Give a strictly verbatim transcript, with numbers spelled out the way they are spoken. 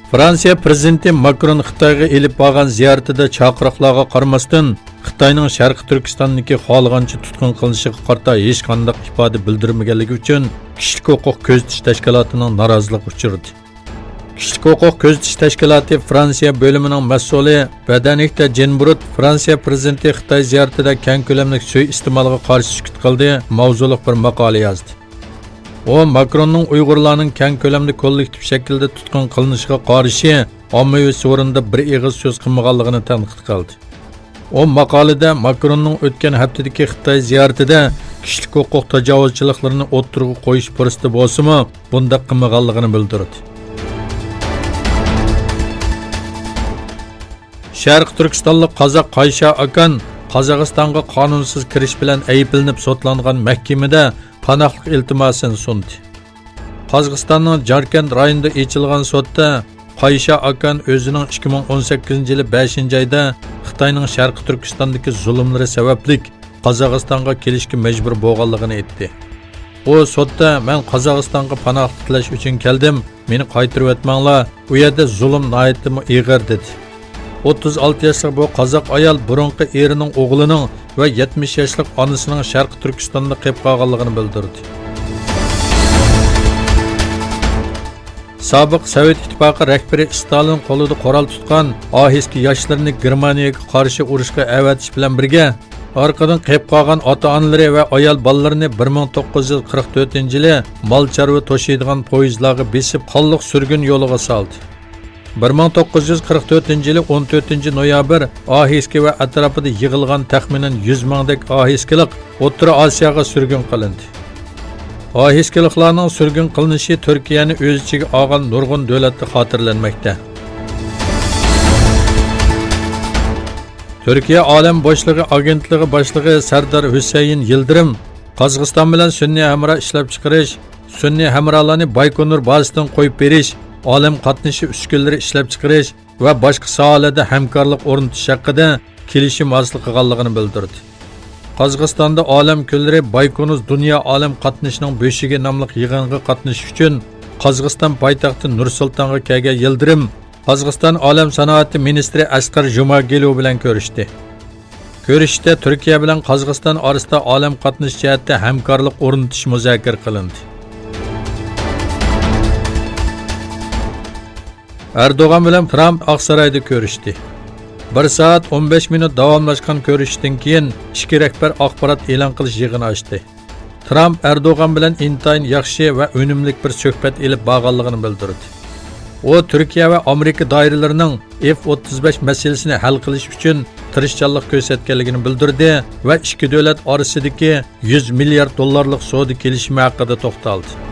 فرانسىيە پىرېزىدېنتى ماكرون خىتايغا ئېلىپ بارغان زىيارىتىدە چاقىرىقلارغا قارىماستىن، خىتاينىڭ شەرقىي تۈركىستاندىكى خالىغانچە تۇتقۇن قىلىنىشىغا قارىتا ھېچقانداق ئىپادە بىلدۈرمىگەنلىكى ئۈچۈن كىشىلىك ھوقۇق كۆزىتىش تەشكىلاتىنىڭ نارازىلىقىغا ئۇچرىدى. كىشىلىك ھوقۇق كۆزىتىش تەشكىلاتى فرانسىيە بۆلۈمىنىڭ مەسئۇلى ۋەدەنىكتە جېنبرۇت فرانسىيە پىرېزىدېنتى خىتاي زىيارىتىدە كەڭ كۆلەملىك سۇيىئىستېمالغا قارشى سۈكۈت قىلدى ماۋزۇلۇق بىر ماقالە يازدى. ئۇ ماكروننىڭ ئۇيغۇرلارنىڭ كەڭ كۆلەمدە كوللېكتىپ شەكىلدە تۇتقۇن قىلىنىشىغا قارشى ئاممىۋى سورۇندا بىر ئېغىز سۆز قىلمىغانلىقىنى تەنقىد قىلدى. ئۇ ماقالىدە ماكروننىڭ ئۆتكەن ھەپتىدىكى خىتاي زىيارىتىدە كىشىلىك ھوقۇق تاجاۋۇزچىلىقلىرىنى ئوتتۇرىغا قويۇش پۇرسىتى بولسىمۇ، بۇنداق قىلمىغانلىقىنى بىلدۈردى. شەرقىي تۈركىستانلىق قازاق قايشا ئاكان قازاقىستانغا قانۇنسىز كىرىش بىلەن ئەيىبلىنىپ سوتلانغان مەھكىمىدە پاناھلىق ئىلتىماسىنى سۇندى. قازاقىستاننىڭ جاركەنت رايونىدا ئېچىلغان سوتتا قايشا ئاكان ئۆزىنىڭ ئىككى مىڭ ئون سەككىزىنچى يىلى بەشىنچى ئايدا خىتاينىڭ شەرقىي تۈركىستاندىكى زۇلۇملىرى سەۋەبلىك قازاقىستانغا كېلىشكە مەجبۇر بولغانلىقىنى ئېيتتى. ئۇ سوتتا، مەن قازاقىستانغا پاناھلىق تىلەش ئۈچۈن كەلدىم، مېنى قايتۇرۇۋەتمەڭلار، ئۇ يەردە زۇلۇم ناھايىتىمۇ ئېغىر، دېدى. ئوتتۇز ئالتە ياشلىق بۇ قازاق ئايال بۇرۇنقى ئېرىنىڭ ئوغلىنىڭ ۋە يەتمىش ياشلىق ئانىسىنىڭ شەرقىي تۈركىستاندا قېلىپ قالغانلىقىنى بىلدۈردى. سابىق سوۋېت ئىتتىپاقى رەھبىرى ستالىن قولىدا قورال تۇتقان ئاھىسكا ياشلىرىنى گېرمانىيەگە قارشى ئۇرۇشقا ئەۋەتىش بىلەن بىرگە، ئارقىدىن قېلىپ قالغان ئاتا-ئانىلىرى ۋە ئايال بالىلىرىنى بىر مىڭ توققۇز يۈز قىرىق تۆتىنچى يىلى مال-چارۋا توشۇيدىغان پويىزلارغا بېسىپ، قانلىق سۈرگۈن يولىغا سالدى. بىر مىڭ توققۇز يۈز قىرىق تۆتىنچى يىلى ئون تۆتىنچى نويابىر ئاھىسكا ۋە ئەتراپىدا يىغىلغان تەخمىنەن يۈز مىڭدەك ئاھىسكىلىق ئوتتۇرا ئاسىياغا سۈرگۈن قىلىندى. ئاھىسكىلىقلارنىڭ سۈرگۈن قىلىنىشى تۈركىيەنى ئۆز ئىچىگە ئالغان نۇرغۇن دۆلەتتە خاتىرىلەنمەكتە. تۈركىيە ئالەم بوشلۇقى ئاگېنتلىقى باشلىقى سەردار ھۈسەيىن يىلدىرىم قازاقىستان بىلەن سۈنئىي ھەمراھ ئىشلەپچىقىرىش، سۈنئىي ھەمراھلارنى بايكونۇر بازىسىدىن قويۇپ بېرىش، ئالەم قاتنىشى ئۈسكۈنىلىرى ئىشلەپچىقىرىش ۋە باشقا ساھەلەردە ھەمكارلىق ئورنىتىش ھەققىدە كېلىشىم ھاسىل قىلغانلىقىنى بىلدۈردى. قازاقىستاندا ئالەم كۈنلىرى بايكونۇز دۇنيا ئالەم قاتنىشىنىڭ بۆشۈكى ناملىق يىغىنغا قاتنىشىش ئۈچۈن قازاقىستان پايتەختى نۇر سۇلتانغا كەلگەن يىلدىرىم قازاقىستان ئالەم سانائىتى مىنىستىرى ئەسقەر جۇماگېلوۋ بىلەن كۆرۈشتى. كۆرۈشۈشتە تۈركىيە بىلەن قازاقىستان ئارىسىدا ئالەم قاتنىشى جەھەتتە ھەمكارلىق ئورنىتىش مۇزاكىرە قىلىندى. ئەردوغان بىلەن ترامپ ئاقسارايدا كۆرۈشتى. بىر سائەت ئون بەش مىنۇت داۋاملاشقان كۆرۈشۈشتىن كېيىن، ئىككى رەھبەر ئاخبارات ئېلان قىلىش يىغىنى ئاچتى. ترامپ ئەردوغان بىلەن ئىنتايىن ياخشى ۋە ئۈنۈملۈك بىر سۆھبەت ئېلىپ بارغانلىقىنى بىلدۈردى. ئۇ تۈركىيە ۋە ئامېرىكا دائىرىلىرىنىڭ ئېف ئوتتۇز بەش مەسىلىسىنى ھەل قىلىش ئۈچۈن تىرىشچانلىق كۆرسەتكەنلىكىنى بىلدۈردى ۋە ئىككى دۆلەت ئارىسىدىكى يۈز مىليارد دوللارلىق سودا كېلىشىمى ھەققىدە توختالدى.